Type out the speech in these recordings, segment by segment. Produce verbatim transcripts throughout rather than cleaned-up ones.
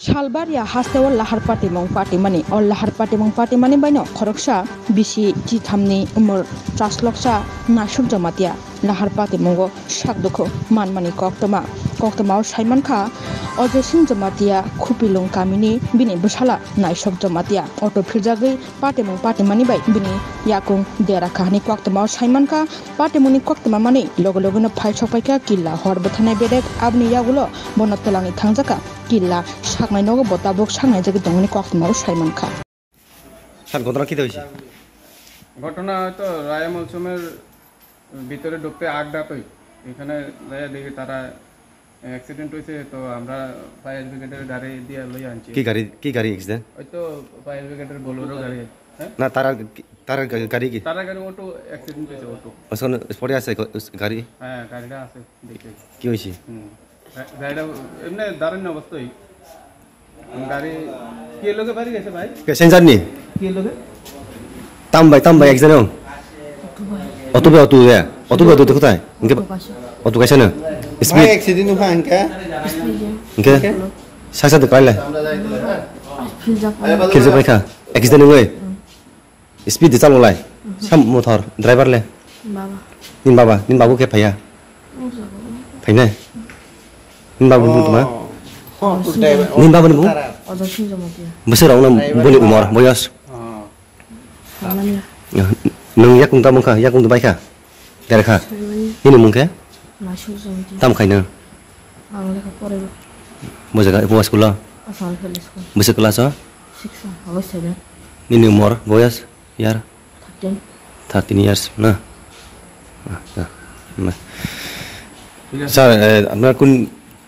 Salbaria hasteo lahar patimung patimani. O lahar patimung patimani baino khoroksa bisi chithamni umor chasloksa Naisuk Jamatia lahar patimungo sak dukhu manmani koktwma. Koktwmao saimankha Ojoy Singh Jamatia Khupilung kamini bini bwsala Naisuk Jamatia auto philjagwi patimung patimani bai bini yakung dera kha hwnwi koktwmao saimankha. Patimungni koktwma manwi loge logeno phai sokpaikha killa hor bwtharnai bedek, aboni yagulo bono twlangwi thangjakha killa saknai nogo bo tabuk saknaijagwi tongmani koktwmao saimankha. Sir, ঘটনা কী হয়েছে? ঘটনা হয়তো রায়া মলসুমের ভিতরে ঢুকতে আগ ডাতই, এখানে যাইয়া দেখি তারা অ্যাক্সিডেন্ট হয়েছে, তো আমরা ফায়ার ব্রিগেডের গাড়ি দিয়ে লই আনছি। কি গাড়ি, কি গাড়ি অ্যাক্সিডেন্ট? ওই তো ফায়ার ব্রিগেডের বোলেরো গাড়ি। হ্যাঁ? না, তারা কি, তারা গা-, গাড়ি কি? তারা গাড়ি অটো অ্যাক্সিডেন্ট হয়েছে, অটো। ওখানে স্পটে আছে গ-, গাড়ি? হ্যাঁ, গাড়িটা আছে, দেখে। কি হয়েছে? হুম। গা-, গাড়িটা এমনি দাঁড়ানো অবস্থায় গাড়ি কে লোকে বাড়ি গেছে ভাই? প্যাসেঞ্জার নি? কে লোকে? Tam bai, tam bai, একজন। অটো বে, অটো বে, অটো বে, অটো কোথায়? ইনকে অটো কাছে না? ভাই, স্পিড। অ্যাক্সিডেন্ট হওয়া ইনকা? ইনকে? সাথে সাথে কইলে। ফিল যা পাই। খেলছে পাই খা। অ্যাক্সিডেন্ট হয়ে। Speed di chalok lai. Mhm. Sam motor driver le. Baba. Nin baba, nin babu ke phaiya. Ujabo. Phainai. Nin babu ni bung tuma. Oh. Oh, driver. Nin babu ni bung? Ojo Sinjo Motia. Bwswk rok no boni umor, boyos. Oh. Samania. Nung yakung ta mungkha, yakung ta baikha. Derkha. Samania. Nini mungkhe? Masuk Jomoti. Tam khaina. Ang lekha poraibo. Bo jaga, bo school o? Asal Valley School. Bwswk class o? Six o, abo seven. Nini umor, boyos, year? Thirteen. Thirteen years, na? Ah, ah, na. ঠিক আছে। স্যার, এ, আপনারা কোন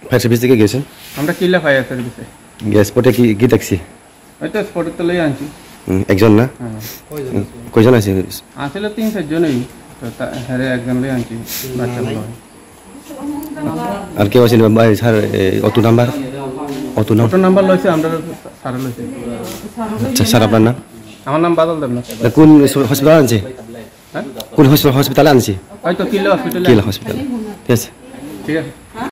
fire service থেকে গেছেন? আমরা কিল্লা ফায়ার সার্ভিসে। গিয়ে স্পটে কি, কি দেখছি? ওই তো স্পটে তো লই আনছি। হুম, একজন না? হ্যাঁ। হুম, কয়জন আছে? আসলে তিন চারজনই। তো তা-, হ্যাঁ রে, একজন লই আনছি। বাচ্চা বড় হয়। আর কেউ আছে না? ভাই, স্যার, এ, অটো নাম্বার? অটো নাম? অটো নাম্বার লইছে, আমরা স্যার লইছে। আচ্ছা, স্যার, আপনার নাম? আমার নাম বাদল দেবনাথ। তা কোন হস-, হসপিটাল আনছে? হ্যাঁ? কোন হস-, হসপিটালে আনছে? ওই তো কিল্লা হসপিটালে। কিল্লা হসপিটাল। ঠিক আছে। ঠিক আছে।